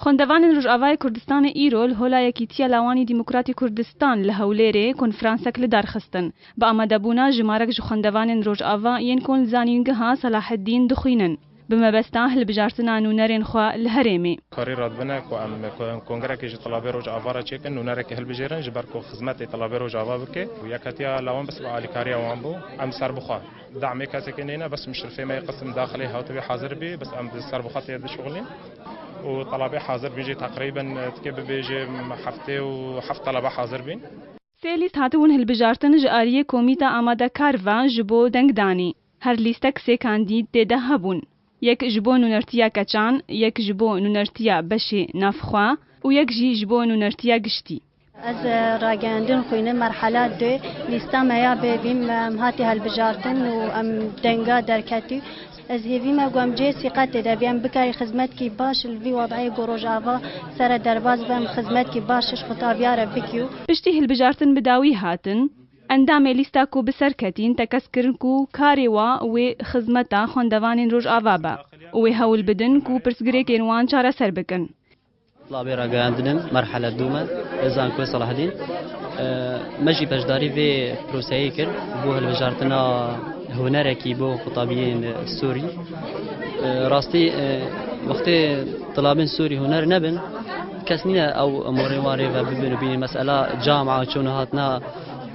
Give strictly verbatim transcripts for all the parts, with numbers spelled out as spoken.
Xwendevanên Rojavayê Kurdistanê îro li Hola Yekîtiya Lawanî Demokratî Kurdistan li Hewlêrê konferansek li dar xistin. Bi amadebûna jimarek ji xwendevanên Rojava yên ku li Zanîngeha Selaheddîn dixwînin, bi mebesta hilbijartina nûnerên xwe li herêmê. Karî radibine ku em ko-, kongerekê ji Telabê Rojava re çêkin, nûnerekê hilbijêrin, ji ber ku xizmetê Telabê Rojava bike û Yeketiya Lawan bes bi alîkariya wan bû, em serbixwe. Damê kesekê neyne, bes mişrifê me yê qisim daxilê hatibî hazir bî, bes em bi serbixwe tê dişuxulîn. Û telabê hazir bîn jî teqrîben, e, tikê bibêje heftê û heft telaba hazir bîn. Sê lîst hatibûn hilbijartin ji aliyê komîta amadekar ve ji bo dengdanî. Her lîstek sê kandîd tê de hebûn. Yek ji bo nûnertiya keçan, yek ji bo nûnertiya beşê navxwe û yek jî ji bo nûnertiya giştî. Ez, e, ragihandin xwînim, merhala du, lîsta me ya bêbîm, em hatî hilbijartin û em denga derketî. Ez hêvî me ku em cihê sîqetê de bî, em bikarî xizmetkî baş li vî wadayê ku Rojava sere derbas be, em xizmetkî baş ji qutaviya re bikî. Piştî hilbijartin bi dawî hatin, endamê lîsta ku bi ser ketîn tekez kirin ku karê wa wê xizmeta xwendevanên Rojava be û wê hewl bidin ku pirsgirêkên wan çareser bikin. Labê ragihandin in, merhele dû me, li Zankoyê Selaheddîn. E, me jî beşdarî vê proseyê kir, bo hilbijartina hunerekî bo xutabiyên Sûrî. E, rastî, e, wextê tilabên Sûrî huner nebin, kes nîne ew morên wan rê ve bibin û bînin. Mesela camia, çûna hatina,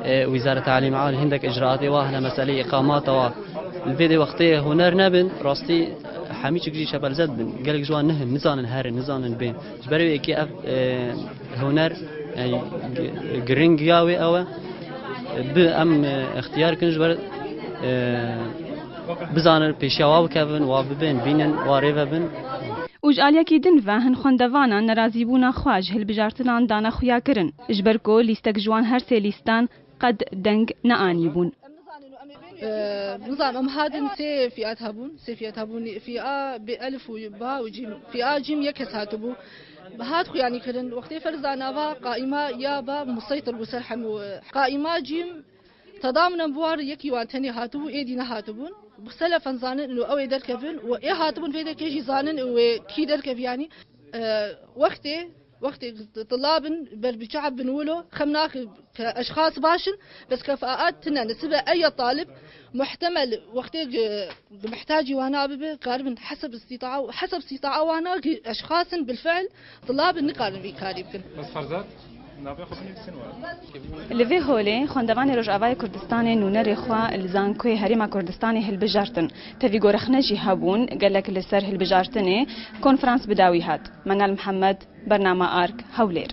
e, Wîzara Talîm Alî, hindek icraatê wa hene, meseleyê îqamata wa. Li vê dê wextê huner nebin, rastî hemî çik jî şepelze dibin. Gelek ji wan nihin, nizanin herin, nizanin bên. Ji ber wê yekê ev, e, huner, e, gi-, giringiya wê ew e. Bi em, e, ixtiyar kin ji ber, e, bizanin pêşiya wa bikevin, wa bibên, bînin, wa rê ve bin. Û ji aliyekî din ve hin xwendevanan nerazîbûna xwe ji hilbijartinan dane xuya kirin. Ji ber ku lîstek ji wan her sê lîstan qed deng neanîbûn. Ee, nizanim, em hatin sê fiyat hebûn, sê fiyat hebûn, fiya bi elif û ba û cîm. Fiya cîm yek kes hatibû. Hat xuyanî kirin. Wextê ferza nava qaîma ya ba museytir bû ser hemû. Qaîma cîm tedaminem buar yekî wan tenê hatibû, êdî nehatibûn. Bi selefen zanin û ew ê derkevin û ê hatibûn vê dekê jî zanin û ê kî derkev yanî. Ee, wextê, wextê tilabin ber bi çav bin wilo, xem naxi ke eşxas başin, bes kefaat tine nisibe eye talib, muhtemel wextê ge-, ge muhtacî wana bibe, karibin heseb istita'a û heseb istita'a wana ge eşxasin bilfiil tilabin nikarin vî karî bikin. Bes ferzat, navê xwe binivîsin we. Li vê holê xwendevanê Rojavayê Kurdistanê nûnerê xwe li Zankoyê Herêma Kurdistanê hilbijartin. Tevî gorexne jî hebûn, gelek li ser hilbijartinê konferans bi dawî hat. Menal Mihemed, Bernama Ark, Hewlêr.